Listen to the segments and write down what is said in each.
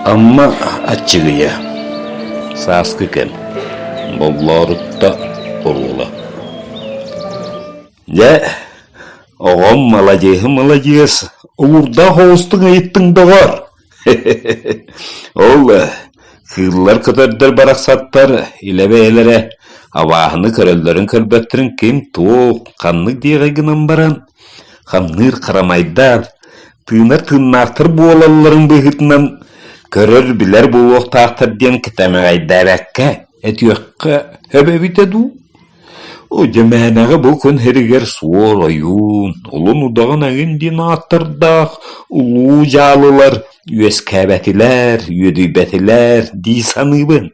Амма аччыгыйа, сааскы кэм, боллоорутта оруола. Дьэ, оҕом маладьыаһы маладьыас, уурдаах оҕустуҥ ыйыттыҥ доҕор. Ол кыыллар-көтөрдөр барахсаттар илэ бэйэлэрэ абааһыны көрөллөрүн көрбөттөрүн ким туох, ханнык диэҕэй гынан баран, хамныыр харамайдар, тыынар тыыннаахтар буолалларын быһыытынан көрөр-билэр буолуохтаахтар диэн кэтэмэҕэйдээбэккэ этиэххэ сөп эбитэ дуу? Оо, дьэ мээнэҕэ бу күн сиригэр суор ойуун, улун удаҕан эҥин диэн ааттардаах улуу дьаалылар үөскээбэтилэр, үөдүйбэтилэр дии саныыбын.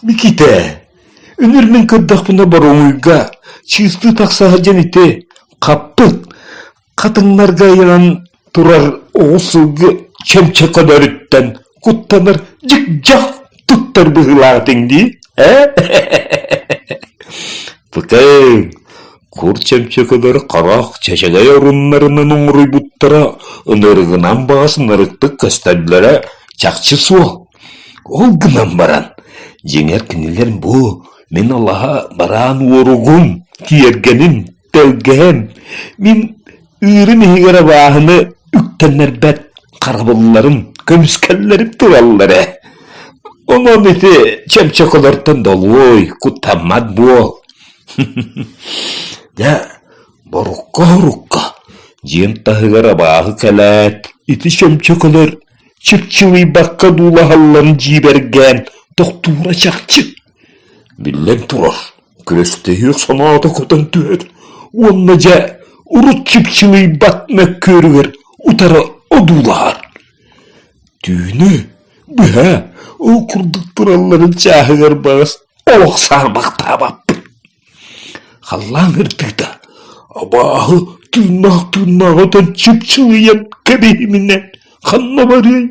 Микитэ, үнүр мин көрдөхпүнэ боруҥуйга чыыстыы тахса сылдьан ити хаппыт хатыҥнарга ыйанан турар оҕус сылгы чөмчөкөлөрүттэн куттанар дьик-дьах туттар быһыылаах этиҥ дии ээ Пыкай, кур чөмчөкөлөр харах чэчэгэй оруннарынан оҥоруйбуттара ынырыгынан баҕас ынырыктык көстөллөрө чахчы суох. Ол гынан баран, дьиҥэр кинилэр бу мин алаһа бараан уоругум, тиэргэним Тэлгэһэм, мин ыырым иһигэр абааһыны үктэннэрбэт харабылларым, көмүскэллэрим тураллар ээ. Онон ити чөмчөкөлөртөн долуой, куттаммат буол. Дьэ, борукка-орукка, дьиэм таһыгар абааһы кэлээт, ити чөмчөкөлөр чыпчылыйбакка дуулаһалларын дьиибэргээн тохтуура чахчы. Биллэн турар, күрэстэһиэх санаата көтөн түһэр уонна дьэ урут чыпчылыйбат мөккүөрүгэр утары одуулаһар. Түүнү быһа ол курдук туралларын чааһыгар баҕас олох саарбахтаабаппын. Халлаан ырдыыта абааһы тыыннаах-тыыннаах өтөн чыпчылыйан кэбиһиминэ ханна барыай?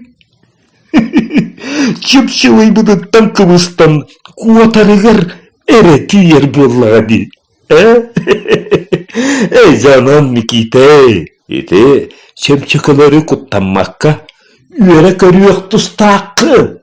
Чыпчылыйбытыттан кыбыстан куотарыгар эрэ тиийэр буоллаҕа дии, ээ? Эй, дьэ онон Микиитэй, ити чөмчөкөлөрү куттаммакка үөрэ көрүөх тустааххын.